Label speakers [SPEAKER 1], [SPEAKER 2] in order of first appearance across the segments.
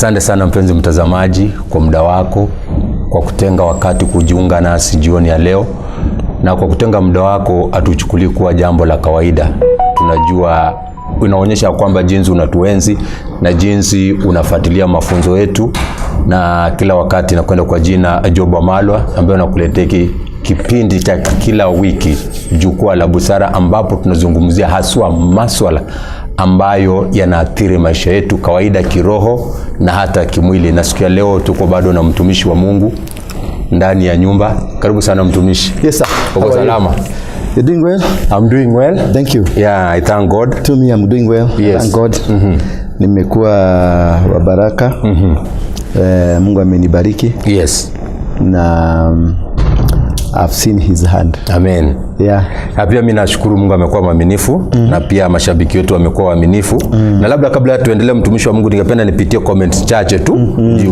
[SPEAKER 1] Asante sana mpenzi mtazamaji kwa muda wako, kwa kutenga wakati kujiunga nasi jioni ya leo, na kwa kutenga muda wako hatuchukulii kuwa jambo la kawaida. Tunajua inaonyesha kwamba jinsi unatuenzi na jinsi unafuatilia mafunzo yetu, na kila wakati nakwenda kwa jina Job Wamalwa ambaye nakuletea kipindi cha kila wiki, Jukwaa la Busara, ambapo tunazungumzia haswa maswala ambayo yanaathiri maisha yetu kawaida, kiroho na hata kimwili. Na siku ya leo tuko bado na mtumishi wa Mungu ndani ya nyumba. Karibu sana, mtumishi.
[SPEAKER 2] Yes, sir.
[SPEAKER 1] Uko
[SPEAKER 2] How are you?
[SPEAKER 1] salama?
[SPEAKER 2] You're doing well?
[SPEAKER 1] I'm doing well.
[SPEAKER 2] Thank you.
[SPEAKER 1] Yeah, I thank God.
[SPEAKER 2] To me, I'm doing well.
[SPEAKER 1] Yes.
[SPEAKER 2] Thank God. Nimekuwa wa baraka. Mungu amenibariki na I've seen his hand.
[SPEAKER 1] Amen.
[SPEAKER 2] Yeah.
[SPEAKER 1] Na pia mimi nashukuru Mungu amekuwa mwaminifu na pia mashabiki wetu wamekuwa waaminifu. Na labda kabla tuendelee, mtumishi wa Mungu, ningependa nipitie comments chache tu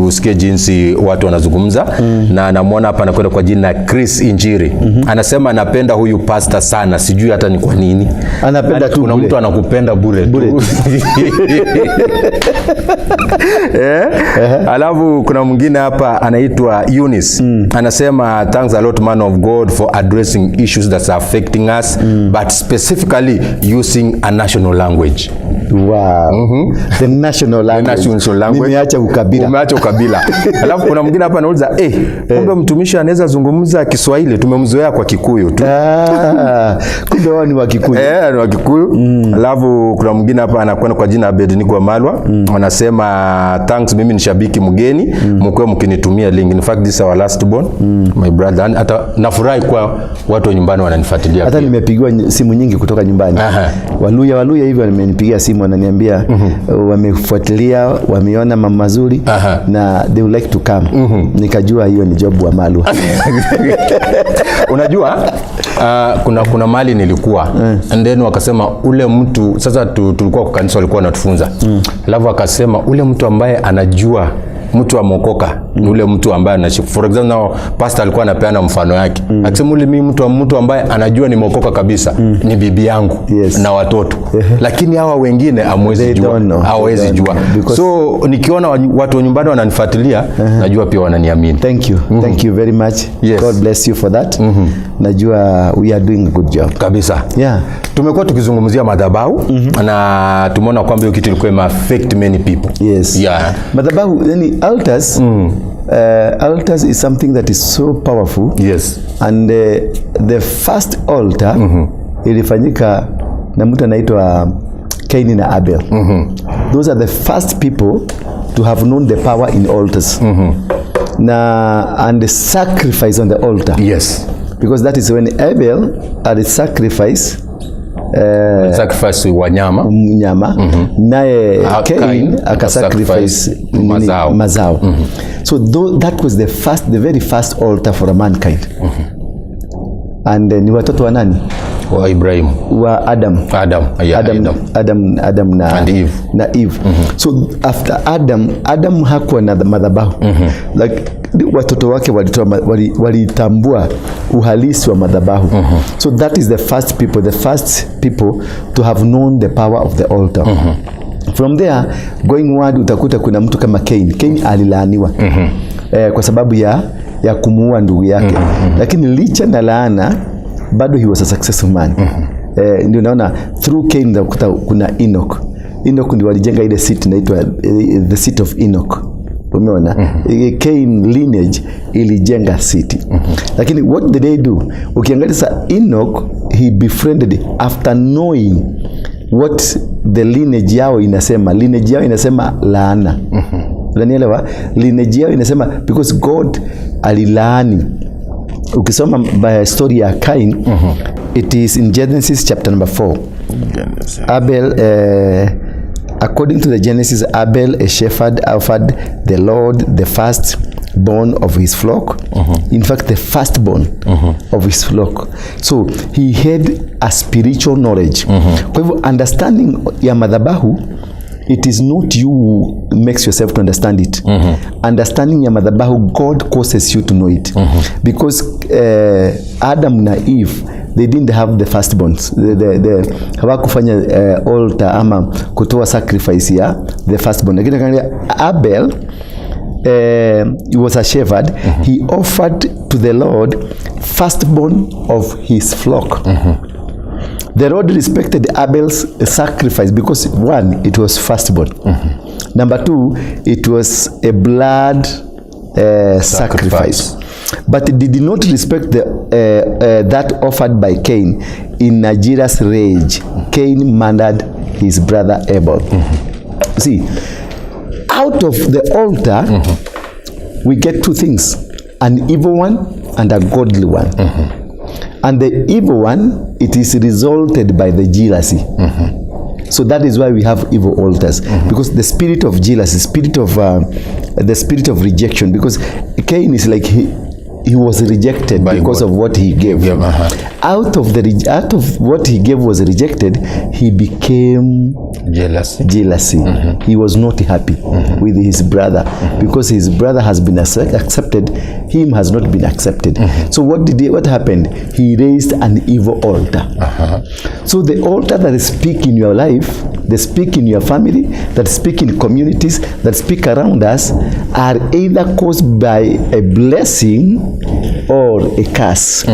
[SPEAKER 1] usikie jinsi watu wanazungumza. Na namwona hapa anakwenda kwa jina Chris Injiri. Anasema anapenda huyu pastor sana, sijui hata ni kwa nini.
[SPEAKER 2] Anapenda tu
[SPEAKER 1] Kuna
[SPEAKER 2] bure.
[SPEAKER 1] Mtu anakupenda bure tu. Alafu kuna mwingine hapa anaitwa Eunice. Anasema, "Thanks a lot, man of God, for addressing issues that are affecting us, but specifically using a national language."
[SPEAKER 2] Wow. The national language.
[SPEAKER 1] National language.
[SPEAKER 2] Nimeacha ukabila.
[SPEAKER 1] Umeacha ukabila. Alafu kuna mwingine hapa anauliza, "Kumbe mtumishi anaweza zungumza Kiswahili? Tumemzoea kwa Kikuyu tu."
[SPEAKER 2] Ah, kumbe wao ni Wakikuyu.
[SPEAKER 1] Eh, ni Wakikuyu. Alafu kuna mwingine hapa anakwenda kwa jina Abednego Malwa. Anasema, "Thanks, mimi ni shabiki mgeni, mkuwe mkinitumia link." In fact, this is our last born, my brother. Hata nafurahi kwa watu wa nyumbani wananifuatilia
[SPEAKER 2] Hata
[SPEAKER 1] pia.
[SPEAKER 2] Nimepigiwa simu nyingi kutoka nyumbani. Waluya hivyo wamenipigia simu, wananiambia wamefuatilia, wameona mambo mazuri na they would like to come. Nikajua hiyo ni Job Wamalwa.
[SPEAKER 1] Unajua, kuna mahali nilikuwa and then wakasema ule mtu sasa tulikuwa kwa kanisa, walikuwa wanatufunza, alafu akasema ule mtu ambaye anajua mtu ameokoka ni ule mtu ambaye anashika. For example, now pastor alikuwa anapeana mfano yake akisema ule mimi mtu ambaye anajua nimeokoka kabisa ni bibi yangu na watoto, lakini hawa wengine hamwezi
[SPEAKER 2] They
[SPEAKER 1] jua,
[SPEAKER 2] don't know.
[SPEAKER 1] hawawezi
[SPEAKER 2] They don't
[SPEAKER 1] jua.
[SPEAKER 2] Know.
[SPEAKER 1] So nikiona watu wa nyumbani wananifuatilia, najua pia wananiamini.
[SPEAKER 2] Thank you. Thank you very much. God bless you for that. Najua we are doing a good job.
[SPEAKER 1] Kabisa.
[SPEAKER 2] Yeah.
[SPEAKER 1] Tumekuwa tukizungumzia madhabahu na tumeona kwamba hiyo kitu ilikuwa imeaffect many people.
[SPEAKER 2] Yes. Madhabahu, yani altars, altars is something that is so powerful. And the first altar ilifanyika na mtu anaitwa Cain na Abel. Those are the first people to have known the power in altars. Na and the sacrifice on the altar. Because that is when Abel had sacrifice
[SPEAKER 1] Sacrifice wanyama.
[SPEAKER 2] Mnyama, naye
[SPEAKER 1] Ah,
[SPEAKER 2] Cain
[SPEAKER 1] Cain
[SPEAKER 2] akasacrifice
[SPEAKER 1] akasacrifice
[SPEAKER 2] nini?
[SPEAKER 1] Mazao.
[SPEAKER 2] Mazao. So that was the very first altar for a mankind. And ni watoto wa nani?
[SPEAKER 1] Wa Ibrahimu.
[SPEAKER 2] Wa Adam.
[SPEAKER 1] Adam. Yeah,
[SPEAKER 2] Adam,
[SPEAKER 1] Adam.
[SPEAKER 2] Adam na
[SPEAKER 1] And Eve.
[SPEAKER 2] Na Eve. So after Adam, Adam hakuwa na madhabahu. Like watoto wake walitoa walitambua uhalisi wa madhabahu. So that is the first people to have known the power of the altar. From there going ward, utakuta kuna mtu kama Cain. Cain alilaaniwa kwa sababu ya kumuua ndugu yake, lakini licha na laana bado he was a successful man. Ndio naona through Cain utakuta kuna Enoch. Enoch ndio walijenga ile city inaitwa the City of Enoch. Umeona? Cain lineage ilijenga city. Lakini what did they do? Ukiangalia sasa Enoch, he befriended after knowing what the lineage yao inasema. Lineage yao inasema laana. Unanielewa? Lineage yao inasema because God alilaani. Ukisoma by story ya Cain, it is in Genesis chapter number 4. Abel, according to the Genesis, Abel, a shepherd, offered the Lord the first born of his flock. In fact, the firstborn of his flock. So he had a spiritual knowledge. Kwa hivyo understanding ya madhabahu, it is not you who makes yourself to understand it. Understanding ya madhabahu, God causes you to know it. Because Adam na Eve, they They didn't have the firstborns. The hawakufanya altar ama kutoa sacrifice ya the firstborn. Lakini angalia Abel, he was a shepherd. He offered to the Lord firstborn of his flock. The Lord respected Abel's sacrifice because, one, it was firstborn. Number two, it was a blood sacrifice. But it did not respect that offered by Cain. In a jealous rage, Cain murdered his brother Abel. See, out of the altar, we get two things: an evil one and a godly one. And the evil one, it is resulted by the jealousy. So that is why we have evil altars, because the spirit of jealousy, the spirit of rejection, because Cain is like he was rejected
[SPEAKER 1] by
[SPEAKER 2] because
[SPEAKER 1] God.
[SPEAKER 2] Of what he gave. Out of what he gave was rejected, he became
[SPEAKER 1] Jealousy.
[SPEAKER 2] Jealousy. He was not happy with his brother because his brother has been accepted, him has not been accepted. So what happened? He raised an evil altar. So the altar that speak in your life, they speak in your family, that speak in communities, that speak around us, are either caused by a blessing or a curse.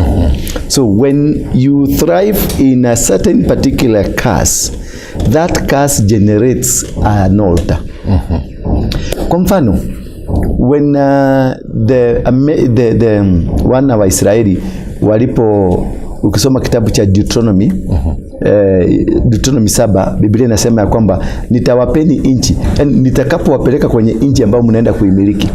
[SPEAKER 2] So when you thrive in a certain particular curse, that curse generates an altar. Kwa mfano, when the wana wa Israeli walipo, ukisoma kitabu cha Deuteronomy, Deuteronomy 7, Biblia inasema ya kwamba nitawapeni nchi, yani nitakapowapeleka kwenye nchi ambayo mnaenda kuimiliki,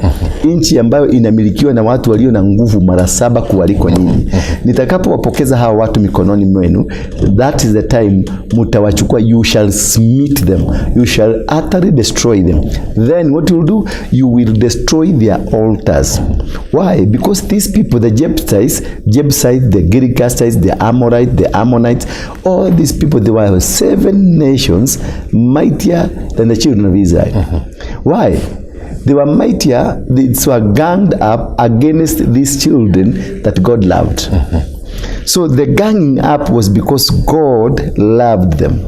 [SPEAKER 2] nchi ambayo inamilikiwa na watu walio na nguvu mara saba kuwaliko nyinyi, nitakapowapokeza hawa watu mikononi mwenu, that is the time mtawachukua, you shall smite them, you shall utterly destroy them. Then what you will do, you will destroy their altars. Why? Because these people, the Jebusites, the Girgashites, the Amorites, the Ammonites, all these people, they were seven nations mightier than the children of Israel. Why? They were mightier, they were ganged up against these children that God loved. So the ganging up was because God loved them.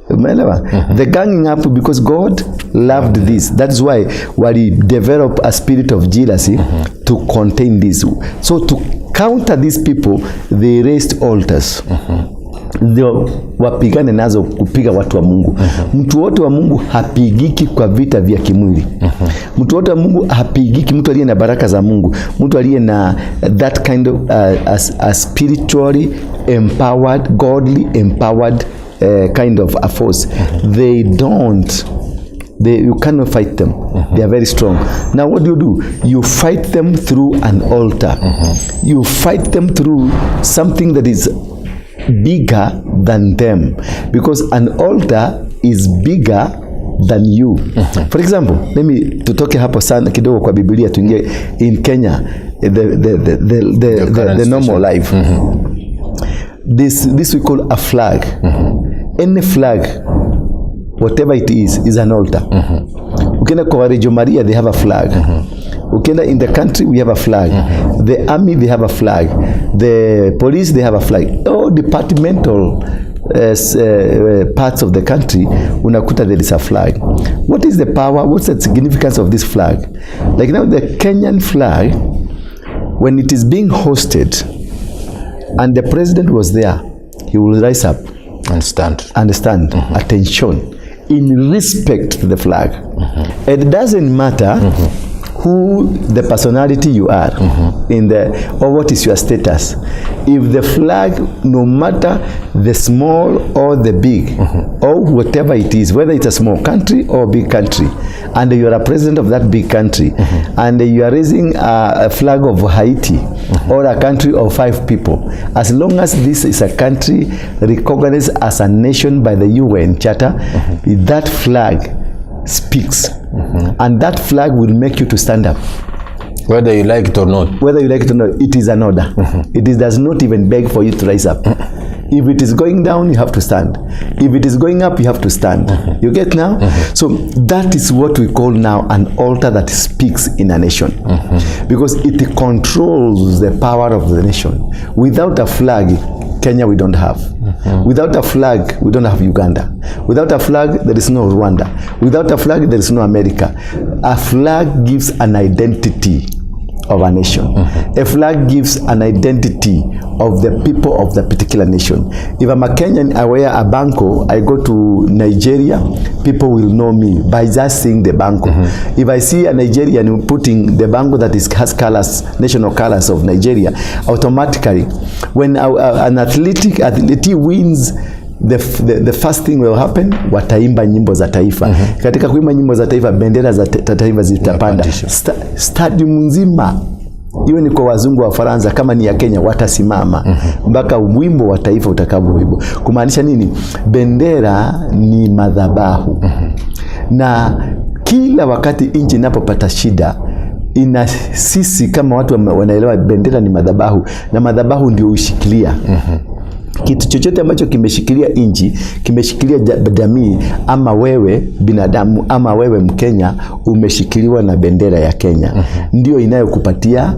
[SPEAKER 2] Umeelewa? The ganging up because God loved this. That's why wali develop a spirit of jealousy to contain this. So to counter these people, they raised altars. Ndio wapigane nazo kupiga watu wa Mungu. Mtu wote wa Mungu hapigiki kwa vita vya kimwili. Mtu wote wa Mungu hapigiki, mtu aliye na baraka za Mungu, mtu aliye na that kind of a spiritually empowered, godly empowered kind of a force. They don't they, you cannot fight them. They are very strong. Now what do you do? You fight them through an altar. You fight them through something that is bigger than them, because an altar is bigger than you. For example, let me, tutoke hapo sana kidogo kwa Biblia, tuingie in Kenya, the
[SPEAKER 1] current
[SPEAKER 2] the normal life. This we call a flag. Any flag, whatever it is an altar. Ukienda kwa Reggio Maria, they have a flag. Ukienda in the country, we have a flag. The army, they have a flag. The police, they have a flag. All departmental parts of the country, unakuta there is a flag. What is the power? What's the significance of this flag? Like now, the Kenyan flag, when it is being hosted and the president was there, he will rise up
[SPEAKER 1] and stand.
[SPEAKER 2] And stand, attention, in respect to the flag. It doesn't matter who the personality you are in the or what is your status. If the flag, no matter the small or the big or whatever it is, whether it's a small country or big country, and you are a president of that big country, and you are raising a flag of Haiti or a country of five people, as long as this is a country recognized as a nation by the UN Charter, that flag speaks. And that flag will make you to stand up.
[SPEAKER 1] Whether you like it or not.
[SPEAKER 2] Whether you like it or not, it is an order. It is, does not even beg for you to rise up. If it is going down, you have to stand. If it is going up, you have to stand. You get now? So that is what we call now an altar that speaks in a nation. Because it controls the power of the nation. Without a flag, Kenya we don't have. Without a flag, we don't have Uganda. Without a flag, there is no Rwanda. Without a flag, there is no America. A flag gives an identity of a nation. A flag gives an identity of the people of the particular nation. If I'm a Kenyan, I wear a bangle, I go to Nigeria, people will know me by just seeing the bangle. If I see a Nigerian putting the bangle that is, has colors, national colors of Nigeria, automatically, when an athlete wins, the first thing will happen, wataimba nyimbo za taifa. Katika kuimba nyimbo za taifa, bendera za taifa zitapanda. Stadium nzima, iwe ni kwa wazungu wa Faransa, kama ni ya Kenya, watasimama mpaka wimbo wa taifa utakavyoimbwa. Kumaanisha nini? Bendera ni madhabahu. Na kila wakati nchi inapopata shida, ina sisi kama watu wanaelewa bendera ni madhabahu, na madhabahu ndio hushikilia kitu chochote ambacho kimeshikilia nchi, kimeshikilia jamii, ama wewe binadamu, ama wewe Mkenya umeshikiliwa na bendera ya Kenya. Ndio inayokupatia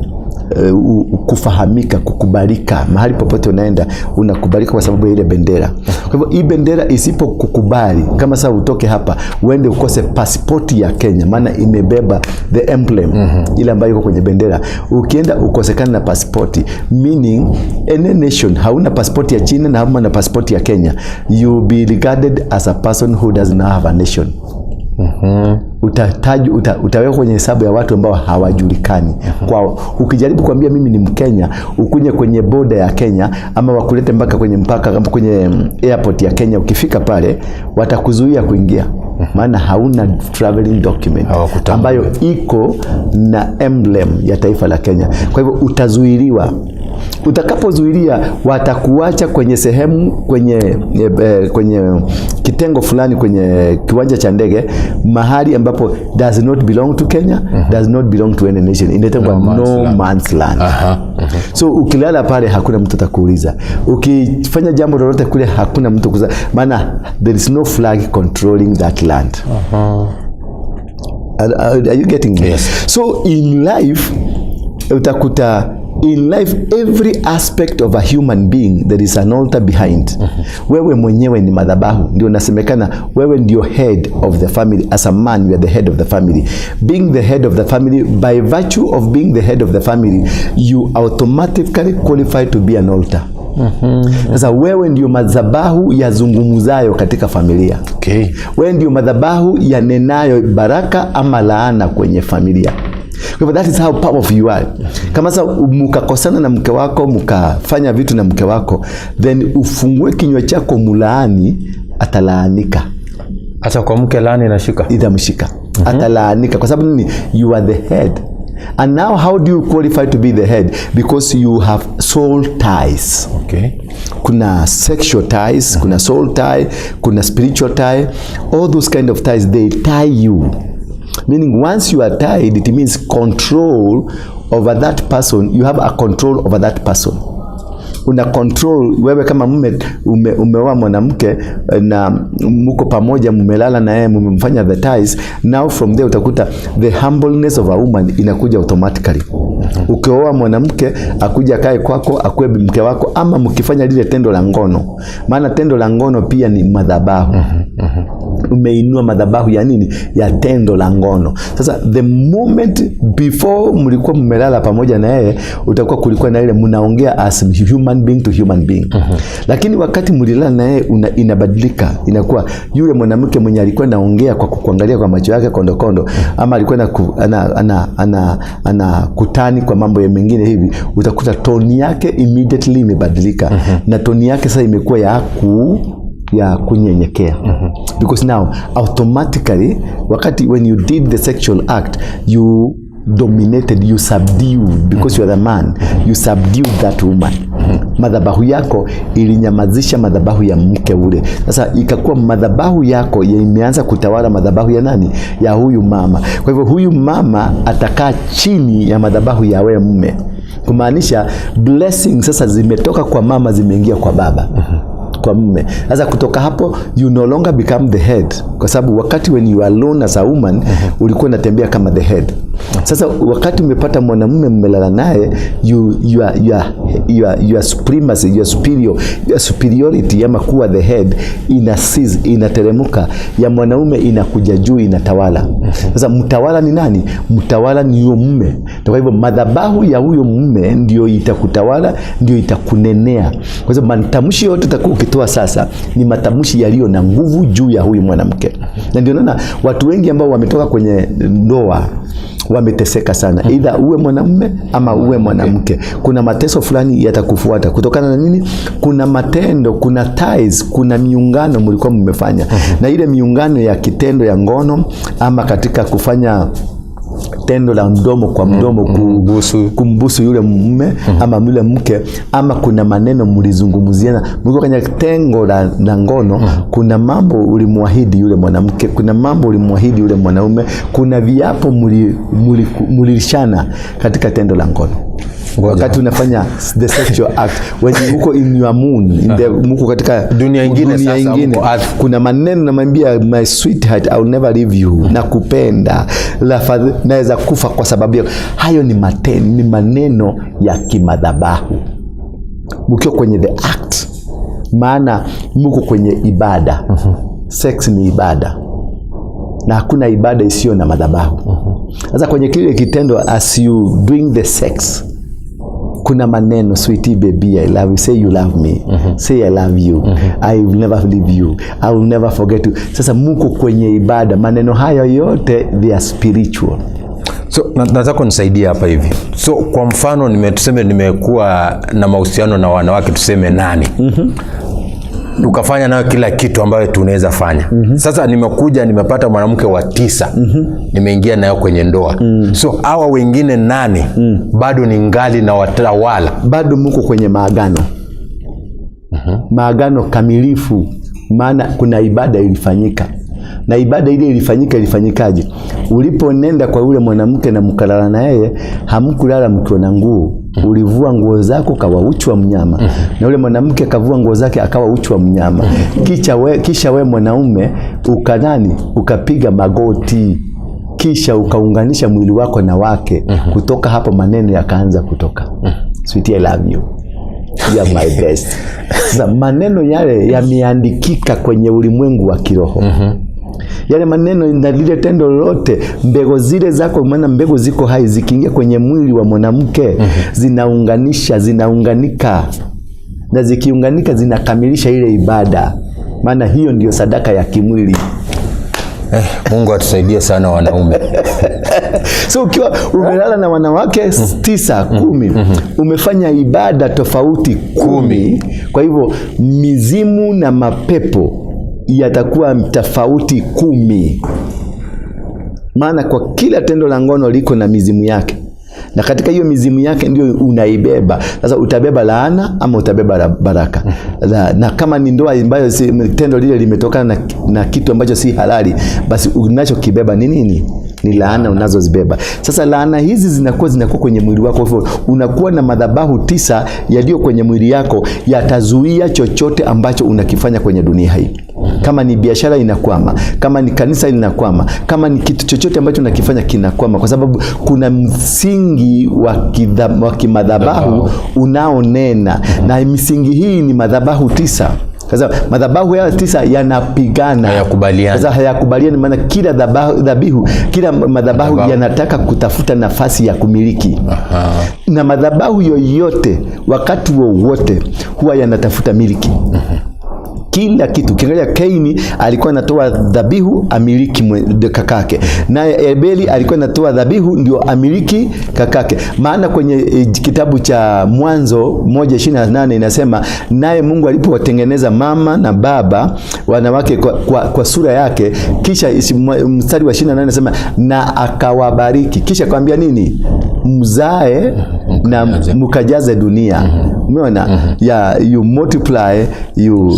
[SPEAKER 2] kufahamika, kukubalika mahali popote unaenda, unakubalika kwa sababu ya ile bendera. Kwa hivyo hii bendera isipokukubali, kama sasa utoke hapa uende ukose pasipoti ya Kenya, maana imebeba the emblem ile ambayo iko kwenye bendera, ukienda ukosekana na pasipoti, meaning any nation, hauna pasipoti ya China na hauna pasipoti ya Kenya, you be regarded as a person who does not have a nation. Utawekwa kwenye hesabu ya watu ambao hawajulikani. Kwa ukijaribu kuambia mimi ni Mkenya, ukuje kwenye boda ya Kenya ama wakulete mpaka kwenye mpaka kama kwenye airport ya Kenya, ukifika pale watakuzuia kuingia, maana hauna traveling document
[SPEAKER 1] Hawakutambui.
[SPEAKER 2] Ambayo iko na emblem ya taifa la Kenya. Kwa hivyo utazuiliwa. Utakapozuilia, watakuacha kwenye sehemu kwenye kitengo fulani kwenye kiwanja cha ndege, mahali ambapo does not belong to Kenya, does not belong to any nation, inaitwa
[SPEAKER 1] No man's
[SPEAKER 2] no
[SPEAKER 1] land.
[SPEAKER 2] Man's land. So ukilala pale hakuna mtu atakuuliza, ukifanya jambo lolote kule hakuna mtu kuza, maana there is no flag controlling that land. Are you getting me?
[SPEAKER 1] Yes.
[SPEAKER 2] So in life, utakuta in life every aspect of a human being, there is an altar behind. Wewe mwenyewe ni madhabahu, ndio nasemekana wewe ndio head of the family. As a man, you are the head of the family. Being the head of the family, by virtue of being the head of the family, you automatically qualify to be an altar. Sasa wewe ndio madhabahu yazungumzayo katika familia. Wewe ndio madhabahu yanenayo baraka ama laana kwenye familia. Kwa hivyo that is how powerful you are. Kama sasa mkakosana na mke wako, mkafanya vitu na mke wako, then ufungue kinywa chako mulaani, atalaanika.
[SPEAKER 1] Hata kwa mke laani inashika.
[SPEAKER 2] Itamshika. Atalaanika kwa sababu nini? You are the head. And now how do you qualify to be the head? Because you have soul ties. Kuna sexual ties, kuna soul tie, kuna spiritual tie. All those kind of ties, they tie you, meaning once you are tied, it means control over that person. You have a control over that person. Una control wewe kama mume umeoa mwanamke na mko pamoja, mmelala na yeye, mmemfanya the ties. Now from there utakuta the humbleness of a woman inakuja automatically. Ukioa mwanamke akuja akae kwako, akuwe mke wako, ama mkifanya lile tendo la ngono, maana tendo la ngono pia ni madhabahu. Umeinua madhabahu ya nini? Ya tendo la ngono. Sasa the moment before mlikuwa mmelala pamoja na yeye, utakuwa kulikuwa na ile mnaongea as human being to human being. Lakini wakati mlilala na yeye inabadilika, inakuwa yule mwanamke mwenye alikuwa naongea kwa kukuangalia kwa macho yake kondo kondo, ama alikuwa na ana, ana, ana, ana kutani kwa mambo ya mengine hivi, utakuta tone yake immediately imebadilika na tone yake sasa imekuwa ya kunyenyekea, because now automatically wakati when you did the sexual act, you dominated, you subdued, because you are the man, you subdued that woman. Madhabahu yako ilinyamazisha madhabahu ya mke ule. Sasa ikakuwa madhabahu yako ya imeanza kutawala madhabahu ya nani? Ya huyu mama. Kwa hivyo huyu mama atakaa chini ya madhabahu ya wewe mume, kumaanisha Kumaanisha blessing sasa zimetoka kwa mama zimeingia kwa baba, kwa mume. Sasa kutoka hapo you no longer become the head, kwa sababu wakati when you are alone as a woman, ulikuwa unatembea kama the head. Sasa wakati umepata mwanamume mmelala naye, you, your supremacy, your superiority ama kuwa the head ina cease, inateremuka, ya mwanaume inakuja juu, inatawala. Sasa mtawala ni nani? Mtawala ni huyo mume. Na kwa hivyo madhabahu ya huyo mume ndio itakutawala, ndio itakunenea. Kwa sababu matamshi yote utakuwa ukitoa sasa ni matamshi yaliyo na nguvu juu ya huyu mwanamke. Na ndio naona watu wengi ambao wametoka kwenye ndoa wameteseka sana, either uwe mwanamume ama uwe mwanamke. Kuna mateso fulani yatakufuata kutokana na nini? Kuna matendo, kuna ties, kuna miungano mlikuwa mmefanya, na ile miungano ya kitendo ya ngono ama katika kufanya tendo la mdomo kwa mdomo,
[SPEAKER 1] Kumbusu.
[SPEAKER 2] Kumbusu yule mume ama yule mke, ama kuna maneno mlizungumziana mlikuwa kwenye tengo la ngono. Kuna mambo ulimwahidi yule mwanamke, kuna mambo ulimwahidi yule mwanaume, kuna viapo mulishana katika tendo la ngono
[SPEAKER 1] Ngoja.
[SPEAKER 2] Wakati unafanya the sexual act, when you uko in your moon, muko katika
[SPEAKER 1] Dunia ingine.
[SPEAKER 2] Dunia
[SPEAKER 1] Sasa
[SPEAKER 2] ingine.
[SPEAKER 1] mko earth.
[SPEAKER 2] Kuna maneno namwambia, "My sweetheart, I will never leave you, nakupenda, naweza kufa kwa sababu yako." Hayo ni maneno ya kimadhabahu mkiwa kwenye the act, maana mko kwenye ibada. Sex ni ibada na hakuna ibada isiyo na madhabahu. Sasa kwenye kile kitendo, as you doing the sex, kuna maneno, "Sweetie, baby, I love you. Say you love me. Say I love you. I will never leave you. I will never forget you." Sasa muko kwenye ibada, maneno hayo yote, they are spiritual.
[SPEAKER 1] So nataka unisaidie hapa hivi. So kwa mfano tuseme nimekuwa na mahusiano na wanawake tuseme nane, ukafanya nayo kila kitu ambayo tunaweza fanya. Sasa nimekuja nimepata mwanamke wa tisa, nimeingia nayo kwenye ndoa. So hawa wengine nane bado ni ngali na watawala?
[SPEAKER 2] Bado muko kwenye maagano, maagano kamilifu, maana kuna ibada ilifanyika. Na ibada ile ilifanyika, ilifanyikaje? Uliponenda kwa yule mwanamke na mkalala na yeye, hamkulala mkiwa na nguo. Ulivua nguo zako kawa uchi wa mnyama, na yule mwanamke akavua nguo zake akawa uchi wa mnyama. Kisha we mwanaume ukanani, ukapiga magoti, kisha ukaunganisha mwili wako na wake. Kutoka hapo maneno yakaanza kutoka, "Sweetie, I love you. You are my best." Sasa maneno yale yameandikika kwenye ulimwengu wa kiroho, yale maneno na lile tendo lolote, mbegu zile zako, maana mbegu ziko hai, zikiingia kwenye mwili wa mwanamke, zinaunganisha, zinaunganika, na zikiunganika zinakamilisha ile ibada, maana hiyo ndiyo sadaka ya kimwili.
[SPEAKER 1] Mungu atusaidie sana wanaume.
[SPEAKER 2] So ukiwa umelala na wanawake 9, 10, umefanya ibada tofauti 10. Kwa hivyo mizimu na mapepo yatakuwa tofauti 10, maana kwa kila tendo la ngono liko na mizimu yake, na katika hiyo mizimu yake ndio unaibeba. Sasa utabeba laana ama utabeba baraka. Na kama ni ndoa ambayo si, tendo lile limetokana na kitu ambacho si halali, basi unachokibeba ni nini? Ni laana unazozibeba. Sasa laana hizi zinakuwa kwenye mwili wako, hivyo unakuwa na madhabahu 9 yaliyo kwenye mwili yako, yatazuia chochote ambacho unakifanya kwenye dunia hii. Kama ni biashara inakwama, kama ni kanisa linakwama, kama ni kitu chochote ambacho unakifanya kinakwama, kwa sababu kuna msingi wa kimadhabahu unaonena, na misingi hii ni madhabahu 9. Sasa madhabahu haya 9 yanapigana,
[SPEAKER 1] Hayakubaliani.
[SPEAKER 2] Sasa hayakubaliani, maana kila dhabihu, kila madhabahu
[SPEAKER 1] Madhabahu.
[SPEAKER 2] Yanataka kutafuta nafasi ya kumiliki. Na madhabahu yoyote wakati wowote huwa yanatafuta miliki kila kitu. Ukiangalia Kaini alikuwa anatoa dhabihu amiliki kakake, naye Abeli alikuwa anatoa dhabihu ndio amiliki kakake. Maana kwenye kitabu cha Mwanzo 1:28 inasema, naye Mungu alipowatengeneza mama na baba wanawake kwa sura yake, kisha mstari wa 28 inasema na akawabariki, kisha akamwambia nini? Mzae na mkajaze dunia. Umeona? Yeah, you multiply, you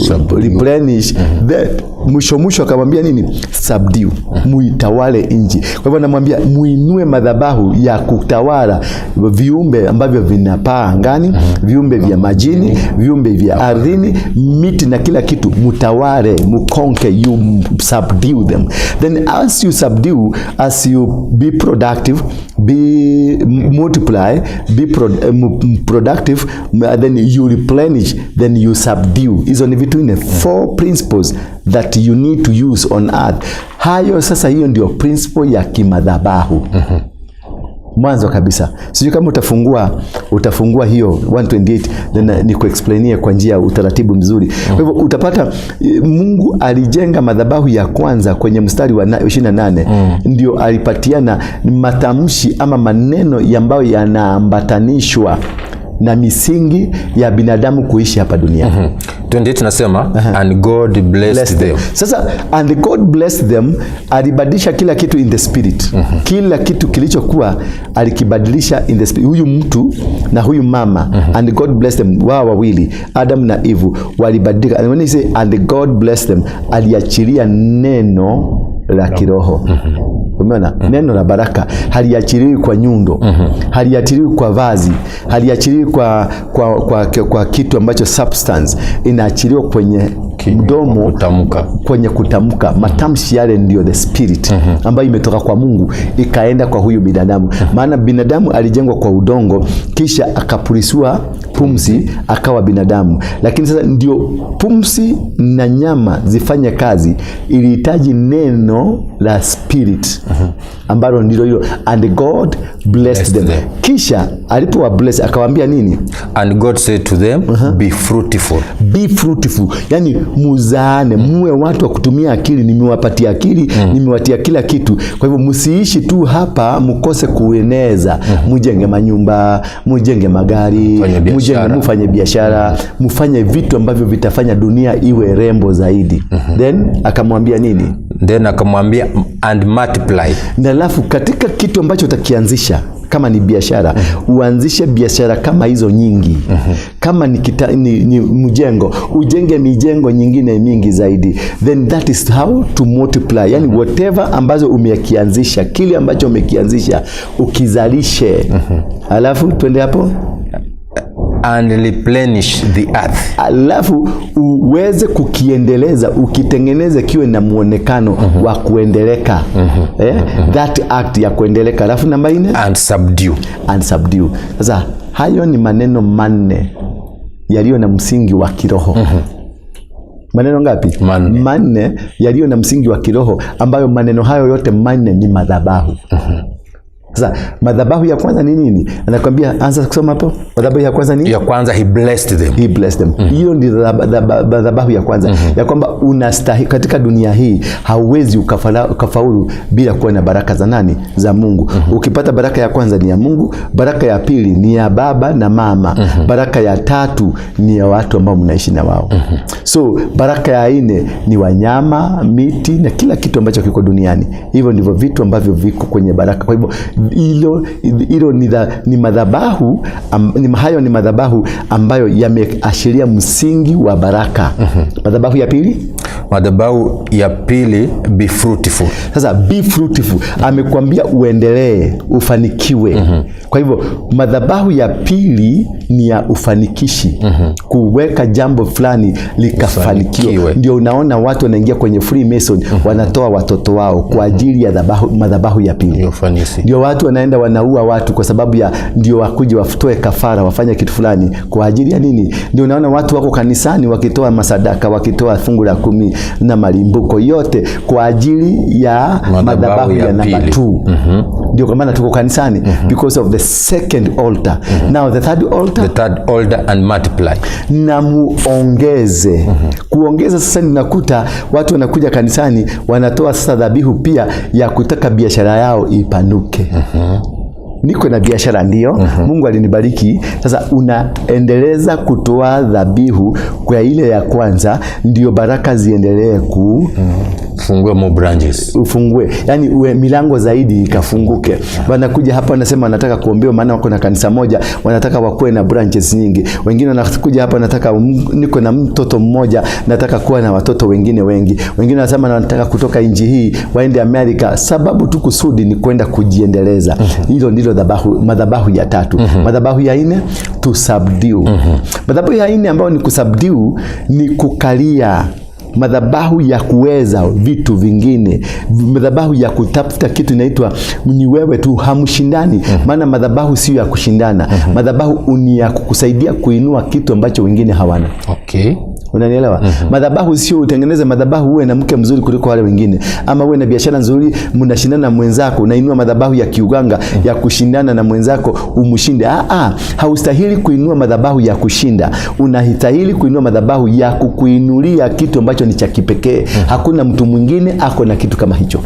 [SPEAKER 2] Replenish. Then mwisho mwisho akamwambia nini? Subdue, muitawale nchi. Kwa hivyo anamwambia muinue madhabahu ya kutawala viumbe ambavyo vinapaa angani, viumbe vya majini, viumbe vya ardhini, miti na kila kitu, mutawale, muconquer, you subdue them. Then as you subdue, as you be productive, be multiply, be productive, then you replenish, then you subdue. Hizo ni vitu nne, four principles that you need to use on earth. Hayo sasa, hiyo ndio principle ya kimadhabahu mwanzo kabisa. Sijui kama utafungua hiyo 128, then nikuexplainie kwa njia ya utaratibu mzuri. Kwa hivyo utapata Mungu alijenga madhabahu ya kwanza kwenye mstari wa 28, ndio alipatiana matamshi ama maneno ambayo yanaambatanishwa na misingi ya binadamu kuishi hapa duniani.
[SPEAKER 1] 28 nasema, "And God blessed
[SPEAKER 2] Blessed
[SPEAKER 1] them."
[SPEAKER 2] them. Sasa "and God blessed them", alibadilisha kila kitu in the spirit. Kila kitu kilichokuwa alikibadilisha in the spirit. Huyu mtu na huyu mama, "and God blessed them", wao wawili Adam na Eve walibadilika. And when he say "and God blessed them", aliachilia neno la kiroho. Umeona? Neno la baraka haliachiliwi kwa nyundo, haliachiliwi kwa vazi, haliachiliwi kwa kitu ambacho substance, inaachiliwa kwenye mdomo,
[SPEAKER 1] Kutamka.
[SPEAKER 2] Kwenye kutamka. Matamshi yale ndio the spirit ambayo imetoka kwa Mungu ikaenda kwa huyu binadamu. Maana binadamu alijengwa kwa udongo, kisha akapulisiwa pumzi akawa binadamu. Lakini sasa ndio pumzi na nyama zifanye kazi, ilihitaji neno la spirit ambalo ndilo hilo, "and God blessed
[SPEAKER 1] Blessed
[SPEAKER 2] them."
[SPEAKER 1] them.
[SPEAKER 2] Kisha alipowa bless akawaambia nini?
[SPEAKER 1] "And God said to them, be fruitful."
[SPEAKER 2] Be fruitful, yani muzaane, muwe watu wa kutumia akili. Nimewapatia akili, nimewatia kila kitu. Kwa hivyo msiishi tu hapa mkose kueneza, mujenge manyumba, mujenge magari,
[SPEAKER 1] Mfanye
[SPEAKER 2] mujenge,
[SPEAKER 1] biashara.
[SPEAKER 2] Mufanye biashara, mufanye vitu ambavyo vitafanya dunia iwe rembo zaidi. Then akamwambia nini?
[SPEAKER 1] Then akamwambia, "And multiply."
[SPEAKER 2] Na alafu katika kitu ambacho utakianzisha, kama ni biashara, uanzishe biashara kama hizo nyingi. Kama ni mjengo, ujenge mijengo nyingine mingi zaidi. Then that is how to multiply, yani whatever ambazo umekianzisha, kile ambacho umekianzisha ukizalishe. Alafu twende hapo.
[SPEAKER 1] "And replenish the earth."
[SPEAKER 2] Alafu uweze kukiendeleza, ukitengeneze kiwe na muonekano wa kuendeleka, eh? That act ya kuendeleka. Alafu namba 4?
[SPEAKER 1] "And subdue."
[SPEAKER 2] "And subdue." Sasa hayo ni maneno manne yaliyo na msingi wa kiroho. Maneno ngapi?
[SPEAKER 1] Manne.
[SPEAKER 2] Manne yaliyo na msingi wa kiroho, ambayo maneno hayo yote manne ni madhabahu. Sasa madhabahu ya kwanza ni nini? Anakwambia, anza kusoma hapo. Madhabahu ya kwanza ni
[SPEAKER 1] Ya kwanza, "He blessed them."
[SPEAKER 2] "He blessed them." Hiyo ndio madhabahu ya kwanza, ya kwamba unastahi katika dunia hii hauwezi ukafaulu bila kuwa na baraka za nani? Za Mungu. Ukipata baraka ya kwanza ni ya Mungu, baraka ya pili ni ya baba na mama, baraka ya tatu ni ya watu ambao mnaishi na wao. So baraka ya nne ni wanyama, miti na kila kitu ambacho kiko duniani. Hivyo ndivyo vitu ambavyo viko kwenye baraka. Kwa hivyo hilo hilo ni madhabahu hayo ni madhabahu ambayo yameashiria msingi wa baraka. Madhabahu ya pili?
[SPEAKER 1] Madhabahu ya pili, "Be fruitful."
[SPEAKER 2] Sasa "be fruitful", amekwambia uendelee, ufanikiwe. Kwa hivyo madhabahu ya pili ni ya ufanikishi, kuweka jambo fulani likafanikiwa.
[SPEAKER 1] Ufanikiwe.
[SPEAKER 2] Ndio unaona watu wanaingia kwenye Freemason, wanatoa watoto wao kwa ajili ya madhabahu ya pili.
[SPEAKER 1] Ya ufanisi.
[SPEAKER 2] Ndio watu wanaenda wanaua watu kwa sababu ya ndio wakuje watoe kafara, wafanye kitu fulani kwa ajili ya nini? Ndio unaona watu wako kanisani wakitoa masadaka, wakitoa fungu la 10 na malimbuko yote kwa ajili ya
[SPEAKER 1] Madhabahu
[SPEAKER 2] madhabahu
[SPEAKER 1] ya
[SPEAKER 2] ya namba
[SPEAKER 1] pili.
[SPEAKER 2] 2. Ndio kwa maana tuko kanisani, because of the second altar. Now the third altar?
[SPEAKER 1] The third altar, "And multiply."
[SPEAKER 2] Na muongeze. Kuongeza sasa, ninakuta watu wanakuja kanisani wanatoa sasa dhabihu pia ya kutaka biashara yao ipanuke. Niko na biashara ndio, Mungu alinibariki. Sasa unaendeleza kutoa dhabihu kwa ile ya kwanza, ndio baraka ziendelee ku
[SPEAKER 1] Fungue more branches.
[SPEAKER 2] Ufungue, yani uwe milango zaidi ikafunguke. Wanakuja hapa wanasema wanataka kuombewa, maana wako na kanisa moja, wanataka wakuwe na branches nyingi. Wengine wanakuja hapa, nataka niko na mtoto mmoja, nataka kuwa na watoto wengine wengi. Wengine wanasema wanataka kutoka nchi hii waende Amerika, sababu tu kusudi ni kwenda kujiendeleza. Hilo ndilo madhabahu ya tatu. Madhabahu ya nne, to subdue. Madhabahu ya nne ambayo ni kusubdue ni kukalia, madhabahu ya kuweza vitu vingine, madhabahu ya kutafuta kitu inaitwa ni wewe tu, hamshindani. Maana madhabahu sio ya kushindana. Madhabahu ni ya kukusaidia kuinua kitu ambacho wengine hawana. Unanielewa? Madhabahu sio utengeneze madhabahu uwe na mke mzuri kuliko wale wengine, ama uwe na biashara nzuri, mnashindana na mwenzako, unainua madhabahu ya kiuganga ya kushindana na mwenzako umshinde. Haustahili kuinua madhabahu ya kushinda, unastahili kuinua madhabahu ya kukuinulia kitu ambacho ni cha kipekee. Hakuna mtu mwingine ako na kitu kama hicho.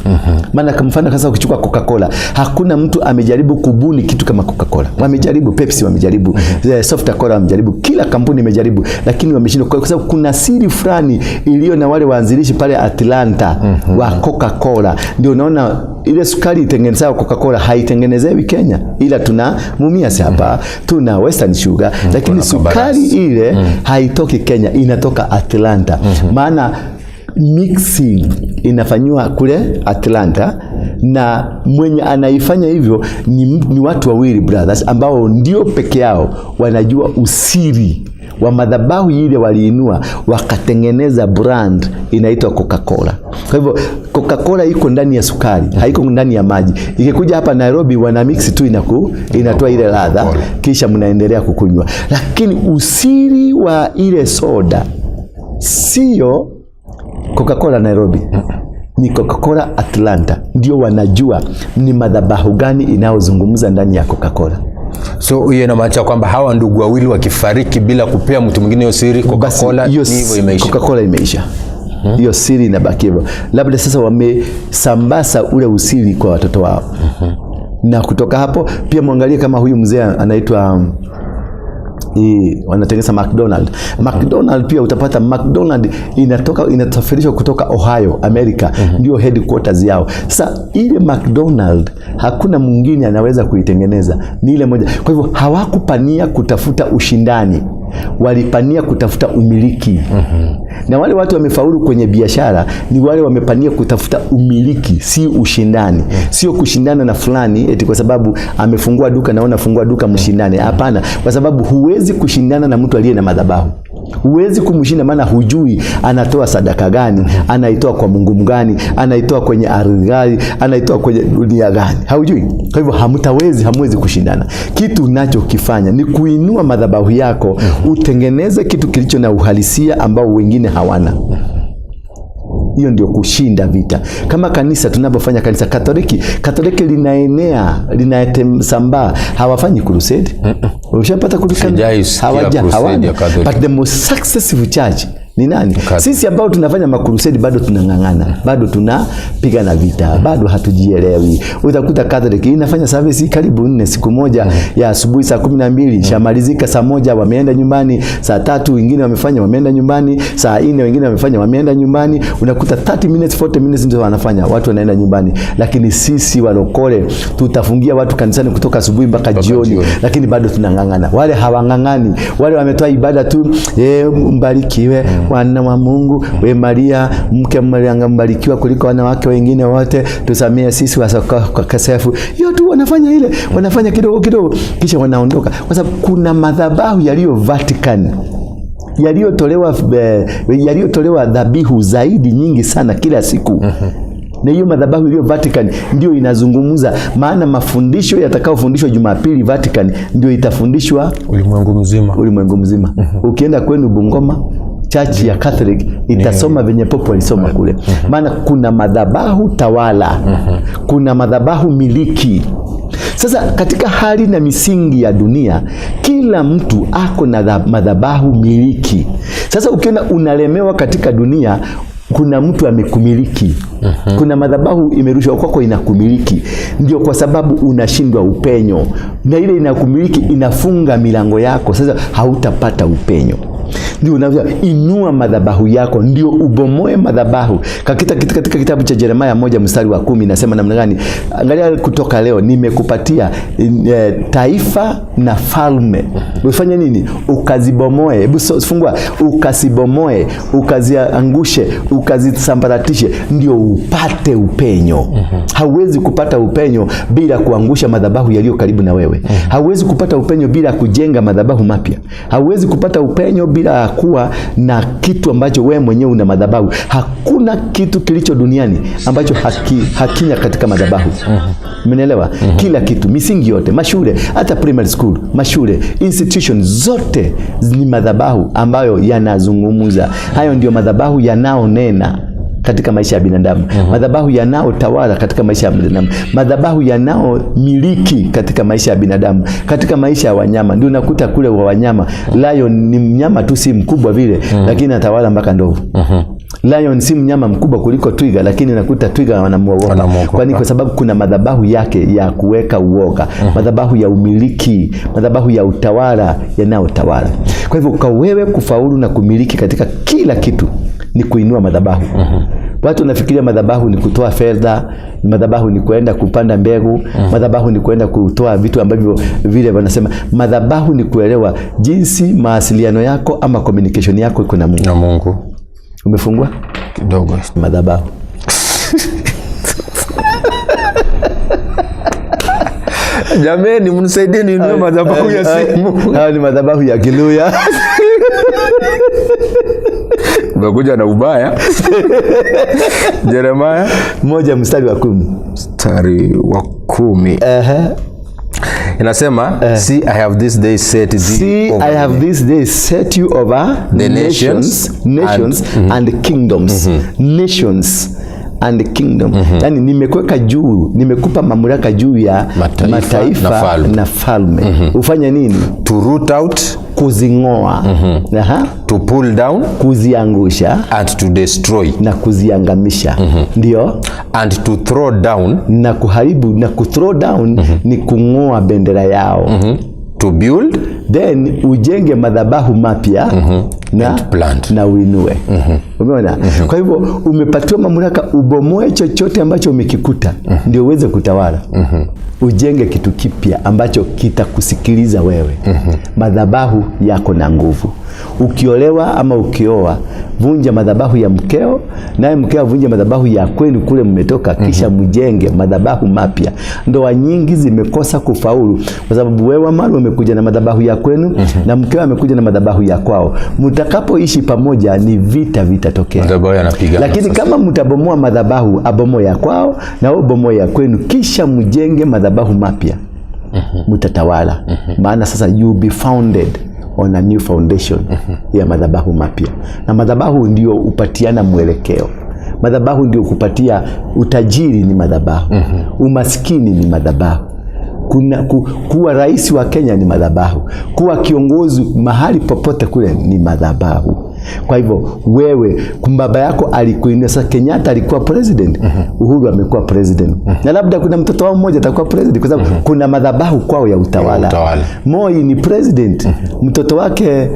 [SPEAKER 2] Maana kwa mfano sasa ukichukua Coca-Cola, hakuna mtu amejaribu kubuni kitu kama Coca-Cola. Wamejaribu Pepsi, wamejaribu Soft Cola, wamejaribu, kila kampuni imejaribu, lakini wameshindwa kwa sababu kuna siri fulani iliyo na wale waanzilishi pale Atlanta wa Coca-Cola. Ndio unaona ile sukari itengenezayo Coca-Cola haitengenezewi Kenya, ila tuna Mumias hapa, tuna Western Sugar, lakini
[SPEAKER 1] Kuna
[SPEAKER 2] sukari
[SPEAKER 1] Kabarasi.
[SPEAKER 2] ile haitoki Kenya, inatoka Atlanta. Maana mixing inafanywa kule Atlanta na mwenye anaifanya hivyo ni watu wawili brothers ambao ndio peke yao wanajua usiri wa madhabahu ile waliinua wakatengeneza brand inaitwa Coca-Cola. Kwa hivyo Coca-Cola iko ndani ya sukari, haiko ndani ya maji. Ikikuja hapa Nairobi wana mix tu inatoa ile ladha, kisha mnaendelea kukunywa. Lakini usiri wa ile soda sio Coca-Cola Nairobi, ni Coca-Cola Atlanta. Ndio wanajua ni madhabahu gani inayozungumza ndani ya Coca-Cola.
[SPEAKER 1] So hiyo inamaanisha kwamba hawa ndugu wawili wakifariki bila kupea mtu mwingine hiyo siri, Coca-Cola
[SPEAKER 2] Basi, hiyo
[SPEAKER 1] ni hivyo imeisha.
[SPEAKER 2] Coca-Cola imeisha. Hiyo siri inabaki hivyo. Labda sasa wamesambaza ule usiri kwa watoto wao. Na kutoka hapo pia mwangalie kama huyu mzee anaitwa hii wanatengeneza McDonald. McDonald pia utapata McDonald inasafirishwa kutoka Ohio, America, ndio headquarters yao. Sasa ile McDonald hakuna mwingine anaweza kuitengeneza, ni ile moja. Kwa hivyo hawakupania kutafuta ushindani, walipania kutafuta umiliki. Na wale watu wamefaulu kwenye biashara ni wale wamepania kutafuta umiliki, si ushindani. Sio kushindana na fulani eti kwa sababu amefungua duka na wewe unafungua duka mshindane. Hapana, kwa sababu huwezi kushindana na mtu aliye na madhabahu. Huwezi kumshinda, maana hujui anatoa sadaka gani, anaitoa kwa Mungu gani, anaitoa kwenye ardhi gani, anaitoa kwenye dunia gani, haujui. Kwa hivyo hamwezi kushindana. Kitu unachokifanya ni kuinua madhabahu yako, utengeneze kitu kilicho na uhalisia ambao wengine hawana. Hiyo ndio kushinda vita. Kama kanisa tunapofanya kanisa Katoliki, Katoliki linaenea, linasambaa, hawafanyi crusade. Ushapata crusade?
[SPEAKER 1] Sijawahi sikia
[SPEAKER 2] Hawaja,
[SPEAKER 1] crusade
[SPEAKER 2] hawana.
[SPEAKER 1] ya Catholic.
[SPEAKER 2] But the most successful church ni nani?
[SPEAKER 1] Catholic.
[SPEAKER 2] Sisi ambao tunafanya makrusedi bado tunang'ang'ana, bado tunapigana vita, bado hatujielewi. Utakuta Catholic inafanya service karibu 4 siku moja ya asubuhi saa 12 shamalizika saa 1 wameenda nyumbani, saa 3 wengine wamefanya wameenda nyumbani, saa 4 wengine wamefanya wameenda nyumbani. Unakuta 30 minutes 40 minutes ndio wanafanya, watu wanaenda nyumbani. Lakini sisi walokole tutafungia watu kanisani kutoka asubuhi mpaka jioni,
[SPEAKER 1] jioni.
[SPEAKER 2] Lakini bado tunang'ang'ana. Wale hawang'ang'ani, wale wametoa ibada tu, mbarikiwe wana wa Mungu, we Maria mke Maria mbarikiwa kuliko wanawake wengine wote, tusamee sisi wakosefu. Hiyo tu wanafanya ile, wanafanya kidogo kidogo, kisha wanaondoka, kwa sababu kuna madhabahu yaliyo Vatican yaliyotolewa dhabihu zaidi nyingi sana kila siku. Na hiyo madhabahu iliyo Vatican ndio inazungumza, maana mafundisho yatakayofundishwa Jumapili Vatican ndio itafundishwa
[SPEAKER 1] ulimwengu mzima.
[SPEAKER 2] Ulimwengu mzima. Ukienda kwenu Bungoma, church ya Catholic itasoma venye popo walisoma kule, maana kuna madhabahu tawala, kuna madhabahu miliki. Sasa katika hali na misingi ya dunia, kila mtu ako na madhabahu miliki. Sasa ukiona unalemewa katika dunia, kuna mtu amekumiliki. Kuna madhabahu imerushwa kwako inakumiliki. Ndio kwa sababu unashindwa upenyo, na ile inakumiliki inafunga milango yako, sasa hautapata upenyo. Ndio unavyo inua madhabahu yako, ndio ubomoe madhabahu. Katika kitabu cha Yeremia 1:10 inasema namna gani? Angalia, kutoka leo nimekupatia taifa na falme. Ufanye nini? Ukazibomoe. Hebu fungua, ukasibomoe, ukaziangushe, ukazisambaratishe, ndio upate upenyo. Hauwezi kupata upenyo bila kuangusha madhabahu yaliyo karibu na wewe. Hauwezi kupata upenyo bila kujenga madhabahu mapya. Hauwezi kupata upenyo bila kuwa na kitu ambacho wewe mwenyewe una madhabahu. Hakuna kitu kilicho duniani ambacho hakinya katika madhabahu. Umenielewa? Kila kitu, misingi yote, mashule, hata primary school, mashule, institution zote ni madhabahu ambayo yanazungumza. Hayo ndio madhabahu yanaonena katika maisha ya binadamu. Madhabahu yanaotawala katika maisha ya binadamu, madhabahu yanaomiliki katika maisha ya binadamu, katika maisha ya wanyama. Ndio unakuta kule wa wanyama, lion ni mnyama tu, si mkubwa vile, lakini anatawala mpaka ndovu. Lion si mnyama mkubwa kuliko twiga, lakini nakuta twiga wanamuogopa.
[SPEAKER 1] Wanamuogopa.
[SPEAKER 2] Kwani kwa sababu kuna madhabahu yake ya kuweka uoga, madhabahu ya umiliki, madhabahu ya utawala yanayotawala. Kwa hivyo kwa wewe kufaulu na kumiliki katika kila kitu ni kuinua madhabahu. Watu wanafikiria madhabahu ni kutoa fedha, madhabahu ni kuenda kupanda mbegu, madhabahu ni kuenda kutoa vitu ambavyo vile wanasema. Madhabahu ni kuelewa jinsi mawasiliano yako ama communication yako iko na Mungu.
[SPEAKER 1] Na Mungu.
[SPEAKER 2] Umefungua
[SPEAKER 1] kidogo
[SPEAKER 2] madhabahu.
[SPEAKER 1] Jameni, mnisaidie ninunue madhabahu ya simu.
[SPEAKER 2] Hayo ni madhabahu ya Kiluya.
[SPEAKER 1] Umekuja na ubaya. Jeremiah
[SPEAKER 2] 1:10.
[SPEAKER 1] 10. Inasema, see I have this day set thee
[SPEAKER 2] See,
[SPEAKER 1] over
[SPEAKER 2] I have this day set you over
[SPEAKER 1] the nations
[SPEAKER 2] nations and kingdoms. Nations and kingdom. Yani nimekuweka juu, nimekupa mamlaka juu ya
[SPEAKER 1] mataifa na falme.
[SPEAKER 2] na falme. Ufanye nini?
[SPEAKER 1] To root out,
[SPEAKER 2] Kuzingoa.
[SPEAKER 1] To pull down,
[SPEAKER 2] Kuziangusha
[SPEAKER 1] and to destroy,
[SPEAKER 2] na kuziangamisha. Ndio?
[SPEAKER 1] And to throw down,
[SPEAKER 2] na kuharibu na kuthrow down ni kungoa bendera yao.
[SPEAKER 1] To build,
[SPEAKER 2] then ujenge madhabahu mapya na,
[SPEAKER 1] and plant.
[SPEAKER 2] na uinue. Umeona? Kwa hivyo umepatiwa mamlaka ubomoe chochote ambacho umekikuta ndio uweze kutawala. Ujenge kitu kipya ambacho kitakusikiliza wewe. Madhabahu yako na nguvu. Ukiolewa ama ukioa, vunja madhabahu ya mkeo, naye mkeo avunje madhabahu ya kwenu kule mmetoka, kisha mjenge madhabahu mapya. Ndoa nyingi zimekosa kufaulu kwa sababu wewe mara umekuja na madhabahu ya kwenu na mkeo amekuja na madhabahu ya kwao. Mtakapoishi pamoja ni vita vitatokea.
[SPEAKER 1] Madhabahu yanapigana.
[SPEAKER 2] Lakini kama mtabomoa madhabahu, abomoe ya kwao na wewe bomoe ya kwenu, kisha mjenge madhabahu mapya, mtatawala. Maana sasa you be founded on a new foundation ya madhabahu mapya. Na madhabahu ndio upatiana mwelekeo. Madhabahu ndio kupatia utajiri ni madhabahu. Umaskini ni madhabahu. Kuwa rais wa Kenya ni madhabahu. Kuwa kiongozi mahali popote kule ni madhabahu. Kwa hivyo wewe, baba yako alikuinua. Sasa Kenyatta alikuwa president, Uhuru amekuwa president. Na labda kuna mtoto wao mmoja atakuwa president kwa sababu kuna madhabahu kwao ya utawala. Moi ni president. Mtoto wake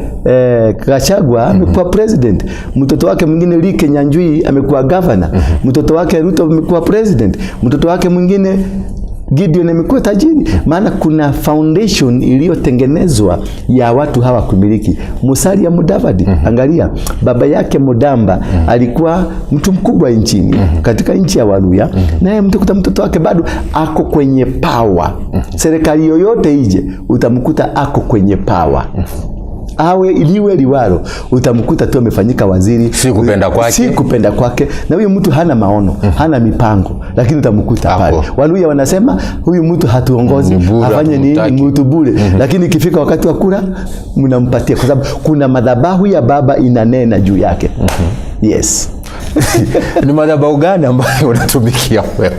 [SPEAKER 2] Gachagua amekuwa president. Mtoto wake mwingine Lee Kinyanjui amekuwa governor. Mtoto wake Ruto amekuwa president. Mtoto wake mwingine Gideon amekuwa tajiri. Maana kuna foundation iliyotengenezwa ya watu hawa kumiliki. Musalia Mudavadi, angalia baba yake Mudamba alikuwa mtu mkubwa nchini, katika nchi ya Waluya. Naye mtakuta mtoto wake bado ako kwenye power. Serikali yoyote ije utamkuta ako kwenye power. Awe iliwe liwalo, utamkuta tu amefanyika waziri.
[SPEAKER 1] Si kupenda kwake.
[SPEAKER 2] Si kupenda kwake. Na huyu mtu hana maono, hana mipango, lakini utamkuta pale. Waluya wanasema huyu mtu hatuongozi, afanye nini, mtu bure. Lakini ikifika wakati wa kura mnampatia, kwa sababu kuna madhabahu ya baba inanena juu yake. Yes.
[SPEAKER 1] Ni madhabahu gani ambayo unatumikia wewe?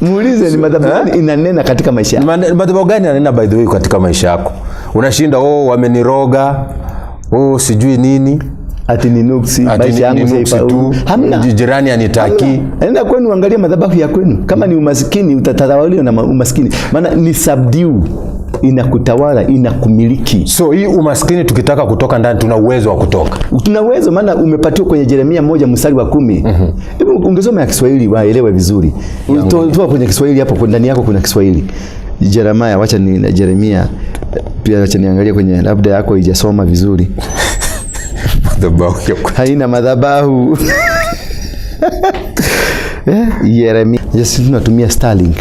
[SPEAKER 2] Muulize ni madhabahu gani inanena katika maisha yako.
[SPEAKER 1] Madhabahu gani inanena by the way katika maisha yako? Unashinda, wameniroga, sijui nini.
[SPEAKER 2] Ati ni nuksi, maisha yangu
[SPEAKER 1] tu.
[SPEAKER 2] Hamna.
[SPEAKER 1] Jirani anitaki.
[SPEAKER 2] Nenda kwenu angalia madhabahu ya kwenu. Kama ni umaskini utatawaliwa na umaskini. Maana ni subdue. Inakutawala, inakumiliki.
[SPEAKER 1] So hii umaskini tukitaka kutoka ndani tuna uwezo wa kutoka.
[SPEAKER 2] Tuna uwezo, maana umepatiwa kwenye Yeremia 1:10. Hebu ungesoma ya Kiswahili waelewe vizuri. Toa kwenye Kiswahili hapo, ndani yako kuna Kiswahili. Jeremia, wacha ni Jeremia pia, wacha niangalie kwenye labda yako haijasoma vizuri.
[SPEAKER 1] Madhabahu ya
[SPEAKER 2] Haina madhabahu. Yeremia. Yes, tunatumia Starlink.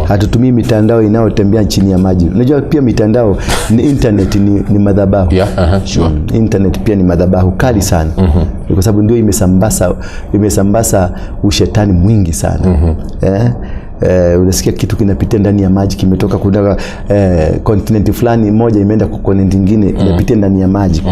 [SPEAKER 2] Hatutumii mitandao inayotembea chini ya maji. Unajua pia mitandao ni internet, ni madhabahu.
[SPEAKER 1] Yeah, sure.
[SPEAKER 2] Internet pia ni madhabahu kali sana. Kwa sababu ndio imesambaza ushetani mwingi sana. Unasikia kitu kinapitia ndani ya maji, kimetoka kutoka continent fulani moja imeenda kwa continent nyingine, inapitia ndani ya maji.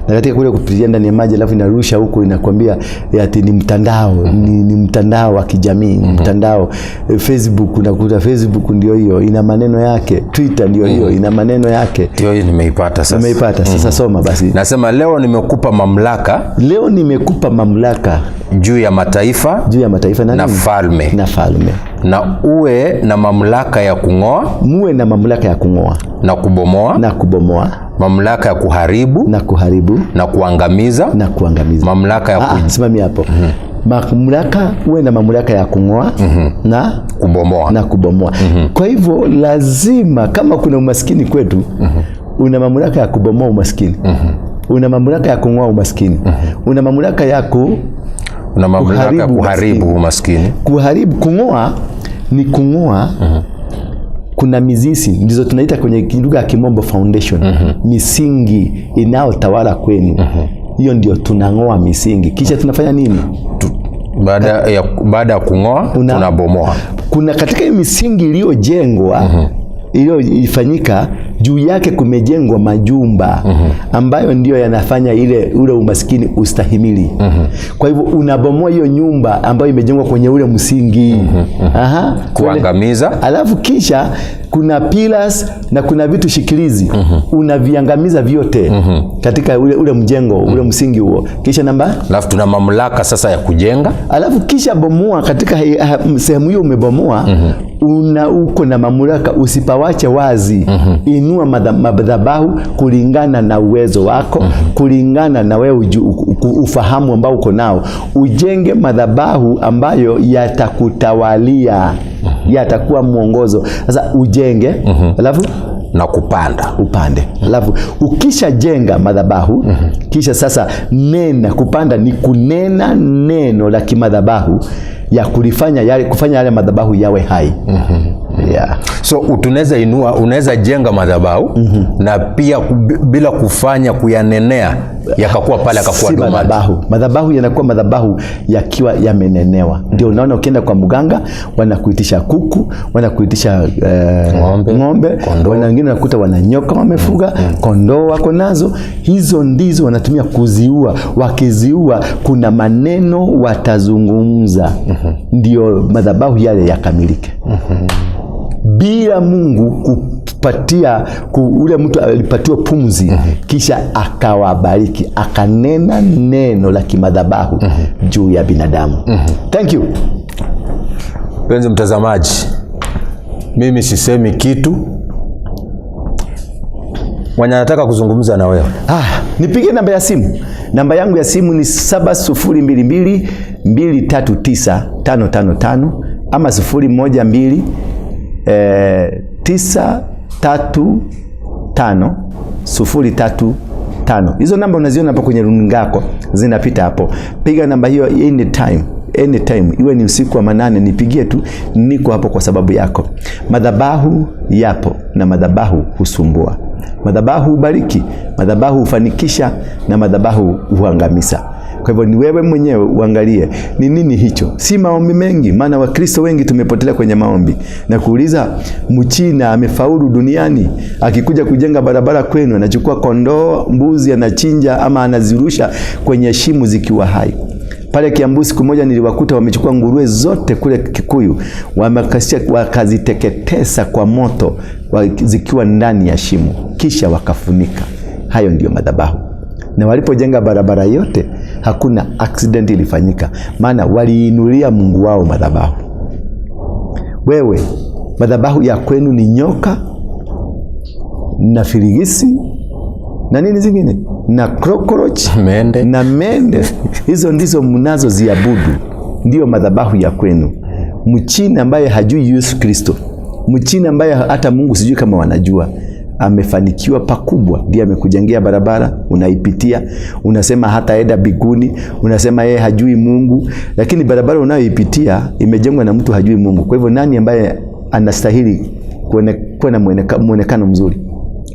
[SPEAKER 2] Na katika kule kupitia ndani ya maji, alafu inarusha huko, inakwambia ati ni mtandao, ni mtandao wa kijamii, mtandao Facebook. Unakuta Facebook ndio hiyo ina maneno yake, Twitter ndio hiyo ina maneno yake.
[SPEAKER 1] Ndio hiyo nimeipata sasa.
[SPEAKER 2] Umeipata sasa, soma basi.
[SPEAKER 1] Nasema leo nimekupa mamlaka.
[SPEAKER 2] Leo nimekupa mamlaka
[SPEAKER 1] juu ya mataifa,
[SPEAKER 2] juu ya mataifa na
[SPEAKER 1] falme.
[SPEAKER 2] Na falme.
[SPEAKER 1] Na uwe na mamlaka ya kung'oa,
[SPEAKER 2] muwe na mamlaka ya kung'oa
[SPEAKER 1] na kubomoa,
[SPEAKER 2] na kubomoa,
[SPEAKER 1] mamlaka ya kuharibu,
[SPEAKER 2] na kuharibu,
[SPEAKER 1] na kuangamiza,
[SPEAKER 2] na kuangamiza,
[SPEAKER 1] mamlaka ya
[SPEAKER 2] simamia hapo. Mamlaka, uwe na mamlaka ya kung'oa na
[SPEAKER 1] kubomoa,
[SPEAKER 2] na kubomoa. Kwa hivyo lazima, kama kuna umaskini kwetu, una mamlaka ya kubomoa umaskini. Una mamlaka ya kung'oa umaskini. Una mamlaka ya
[SPEAKER 1] una mamlaka ya kuharibu umaskini.
[SPEAKER 2] Kuharibu, kung'oa ni kung'oa. Kuna mizizi, ndizo tunaita kwenye lugha ya Kimombo foundation. Misingi inayotawala kwenu. Hiyo ndio tunang'oa misingi. Kisha tunafanya nini?
[SPEAKER 1] Baada ya kung'oa tunabomoa.
[SPEAKER 2] Kuna katika hiyo misingi iliyojengwa, iliyofanyika juu yake kumejengwa majumba ambayo ndio yanafanya ule umaskini ustahimili. Kwa hivyo unabomoa hiyo nyumba ambayo imejengwa kwenye ule msingi.
[SPEAKER 1] Kuangamiza.
[SPEAKER 2] Alafu kisha kuna pillars na kuna vitu shikilizi. Unaviangamiza vyote katika ule mjengo, ule msingi huo. Kisha namba?
[SPEAKER 1] Alafu tuna mamlaka sasa ya kujenga.
[SPEAKER 2] Alafu kisha bomoa katika sehemu hiyo umebomoa. Una uko na mamlaka, usipawache wazi. Inua madhabahu kulingana na uwezo wako, kulingana na wewe ufahamu ambao uko nao. Ujenge madhabahu ambayo yatakutawalia, yatakuwa mwongozo. Sasa ujenge, alafu
[SPEAKER 1] na kupanda.
[SPEAKER 2] Upande. Alafu ukishajenga madhabahu, kisha sasa nena. Kupanda ni kunena neno la kimadhabahu ya kulifanya yale, kufanya yale madhabahu yawe hai. Yeah.
[SPEAKER 1] So tunaweza inua, unaweza jenga madhabahu na pia bila kufanya kuyanenea yakakuwa pale, yakakuwa
[SPEAKER 2] si madhabahu. Madhabahu yanakuwa madhabahu yakiwa yamenenewa. Ndio unaona ukienda kwa mganga wanakuitisha kuku, wanakuitisha ng'ombe,
[SPEAKER 1] kondoo.
[SPEAKER 2] Wengine wanakuta wana nyoka wamefuga, kondoo wako nazo. Hizo ndizo wanatumia kuziua. Wakiziua kuna maneno watazungumza. Ndio madhabahu yale yakamilike. Bila Mungu kupatia ule mtu alipatiwa pumzi, kisha akawabariki, akanena neno la kimadhabahu juu ya binadamu. Thank you.
[SPEAKER 1] Mpenzi mtazamaji, mimi sisemi kitu. Mwenye anataka kuzungumza na wewe.
[SPEAKER 2] Nipige namba ya simu. Namba yangu ya simu ni 7022 239 555 ama 012, 935 035. Hizo namba unaziona hapo kwenye runinga yako, zinapita hapo. Piga namba hiyo anytime, anytime, iwe ni usiku wa manane, nipigie tu, niko hapo kwa sababu yako. Madhabahu yapo na madhabahu husumbua. Madhabahu hubariki, madhabahu hufanikisha na madhabahu huangamiza. Kwa hivyo ni wewe mwenyewe uangalie ni nini hicho. Si maombi mengi, maana Wakristo wengi tumepotelea kwenye maombi. Na kuuliza, Mchina amefaulu duniani, akikuja kujenga barabara kwenu anachukua kondoo, mbuzi anachinja ama anazirusha kwenye shimo zikiwa hai. Pale Kiambu siku moja niliwakuta wamechukua nguruwe zote kule Kikuyu, wakaziteketeza kwa moto zikiwa ndani ya shimo, kisha wakafunika. Hayo ndiyo madhabahu. Na walipojenga barabara yote hakuna accident ilifanyika, maana waliinulia Mungu wao madhabahu. Wewe madhabahu ya kwenu ni nyoka, na firigisi na nini zingine na cockroach
[SPEAKER 1] Mende.
[SPEAKER 2] Na mende. Hizo ndizo mnazoziabudu, ndiyo madhabahu ya kwenu. Mchina ambaye hajui Yesu Kristo, Mchina ambaye hata Mungu sijui kama wanajua, amefanikiwa pakubwa, ndiye amekujengea barabara unaipitia, unasema hataenda biguni, unasema yeye hajui Mungu, lakini barabara unayoipitia imejengwa na mtu hajui Mungu. Kwa hivyo nani ambaye anastahili kuwa na mwonekano mzuri?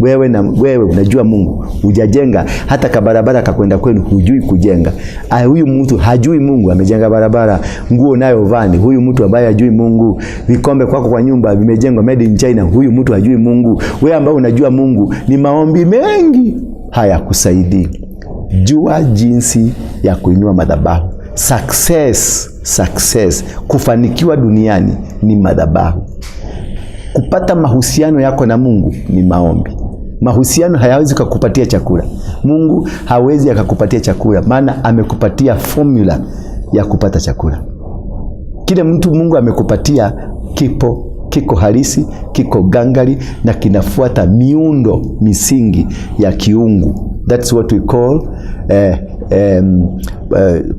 [SPEAKER 2] Wewe na wewe unajua Mungu, hujajenga hata kabarabara kakwenda kwenu, hujui kujenga. Ah, huyu mtu hajui Mungu, amejenga barabara. Nguo nayo vani, huyu mtu ambaye hajui Mungu. Vikombe kwako kwa nyumba vimejengwa made in China, huyu mtu hajui Mungu. Wewe ambaye unajua Mungu, ni maombi mengi hayakusaidii. Jua jinsi ya kuinua madhabahu. Success, success, kufanikiwa duniani ni madhabahu. Kupata mahusiano yako na Mungu ni maombi. Mahusiano hayawezi kukupatia chakula. Mungu hawezi akakupatia chakula, maana amekupatia formula ya kupata chakula. Kile mtu Mungu amekupatia kipo, kiko halisi, kiko gangari na kinafuata miundo misingi ya kiungu. That's what we call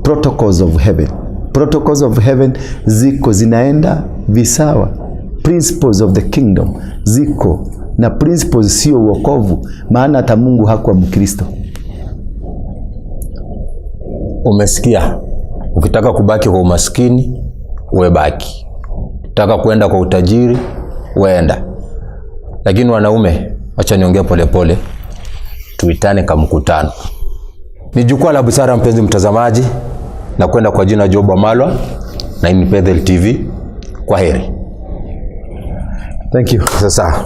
[SPEAKER 2] protocols of heaven. Protocols of heaven ziko zinaenda visawa. Principles of the kingdom ziko na principles sio uokovu, maana hata Mungu hakuwa Mkristo.
[SPEAKER 1] Umesikia? Ukitaka kubaki kwa umaskini, we baki. Ukitaka kwenda kwa utajiri, wenda. Lakini wanaume, wacha niongee polepole, tuitane kamkutano. Ni jukwaa la busara, mpenzi mtazamaji, na kwenda kwa jina Job Wamalwa na hii ni Bethel TV. Kwa heri.
[SPEAKER 2] Thank you.
[SPEAKER 1] Sasa.